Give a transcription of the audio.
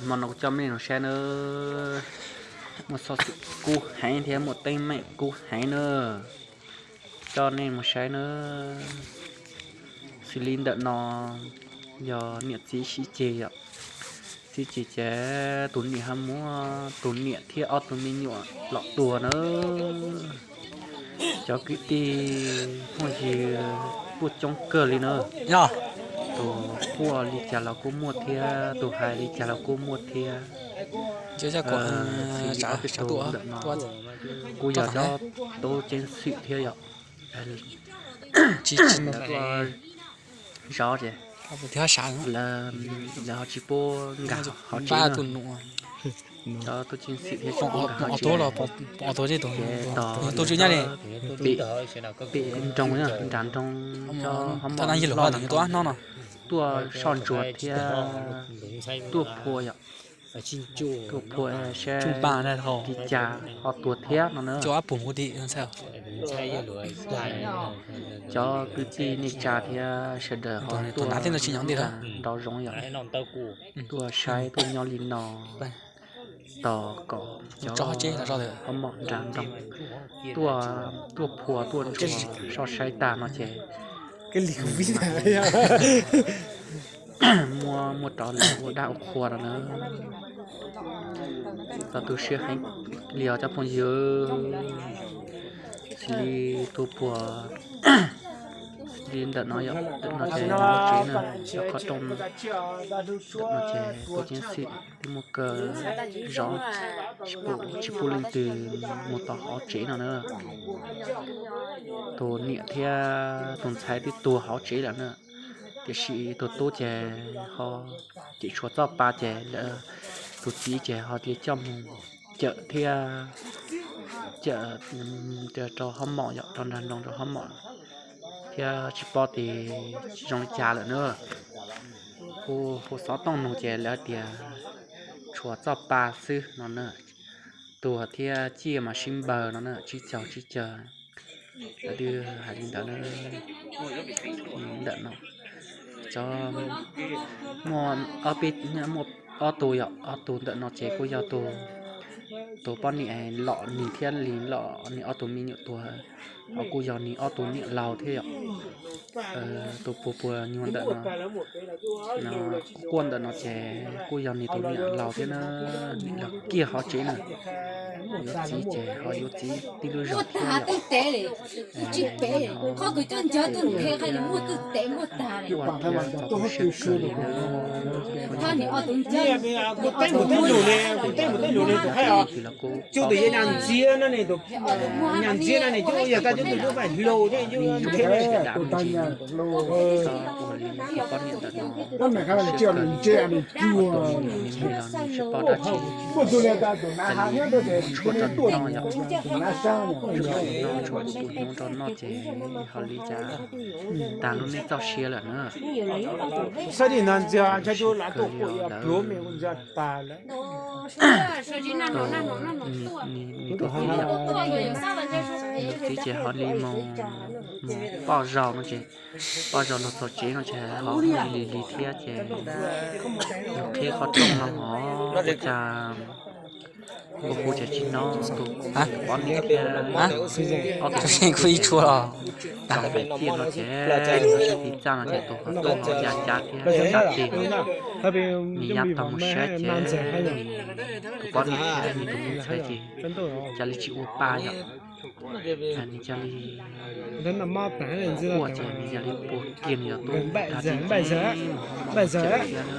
Hmo no kuv coj nej mus saib nawb, muaj xov xwm kub heev thiab muaj teeb meem kub heev nawb, coj nej mus saib nawb. Xws li ntawm no yog niam txiv sib ceg yom, sib ceg ces tus niam ho muab tus niam thiab ob tug me nyuam los tua nawb. Cov kwv tij phooj ywg kuj coob kawg li na, tus quaj li cas los kuj muaj thiab, tus hais li cas los kuj muaj thiab. Txiv ob peb tug ntawm no kuj yog cov tub ceev xwm thiab yom. Zov ces lawv ho tsis pub nkag hauv tsev na. Cov tub ceev xwm thiab tsis pub nkag hauv tsev. Ces tos pem nroog, nram nroog cov hov mom loj tuaj soj ntsuam thiab tuaj phua yom, tuaj phua saib li cas ho tuag thiab no na. Cov kwv tij neej tsa thiab sawv daws ho tuaj nrau zoov yom, tuaj saib tuaj nyob li no, tos kom cov hov mom nram nroog tuaj phua tuaj ntsuas soj saib tag no ces muab muab rov lawv ua dab ua qhua no na. Txaus tu siab heev li os cov phooj ywg. Xws li tuaj phua li ntawm no yom, ntawm no ces lub tsev na, cov qhov rooj ntawm no ces tub ceev xwm twb muab kaw zov, tsis pub leej twg mus tom hauv tsev no na. Tus niam thiab tus ntxhais twb tuag hauv tsev lawm na, tiam sis tus tub ces ho cem tshuav txoj pa ces lawv tus txiv ces ho cia coj mus cawm thiab cawm rau hov mom yom, rau nram nroog rau hov mom thiab tsis paub tias zoo li cas lawm na. Hu xov tooj nug ces lawv tias tshuav txoj pa xwb no na. Tuag thiab ciaj mas sib npawg no na, tsib caug tsib caug. Lawv twb hais li ntawd na. Ntawm no cov muaj ob peb, muaj ob tug yom, ob tug ntawm no ces kuj yog tus poj niam lom nws thiab li lom nws ob tug me nyuam tuag, ho kuj yog nws ob tug niam laus thiab yom. Tus puag puag nyuag ntawm no, quaj ntawm no ces kuj yog nws tus niam laus thiab na, niam laus kiag hov tsev na. Yuav txiv ces ho yuav txiv tib lub zog thiab yom. Txaus tu siab kawg li na. Kuv tej mus tej lus ne, kuv tej mus tej lus ne tus qhaib os. Coj tus yeej nyas ntxiab no ne, nyas ntxiab no ne, coj yog tag coj tus lub vais hlau thiab coj dav me ntsis, ua li tus poj niam ntawm no, tus me nyuam me me los nws tsis paub dab tsi, ces li tshuaj rau nws noj yom, tshuaj rau nws noj, tshuaj tus tus hnyuv rau noj ces ho li cas tag lub neej txoj sia lawm na. Saib li no ntxiag, ntshe cov lav tuaj quaj pluav me ua ntxiag tas lawm. Nws tus txiv, nws tus txiv ces ho li mus, mus poj zaug no ces, poj zaug los txog tsev no ces ho lig lig thiab ces yus qhib qhov rooj no hov ua cas ua hu ces tsis hnov tus poj niam thiab ob tug ib tshua los tag fais ciaj no ces, ib txaj no ces tus qhov rooj no ya cav thiab cav tes no, nws ya tau mus saib ces tus poj niam thiab nws tus me ntxhais ces cas li tsis ua pa yom. Nws cas li quaj ces nws yog li puag kiag nws yog tub tag tseeb tseeb mus hov mom mus cawm thiab na.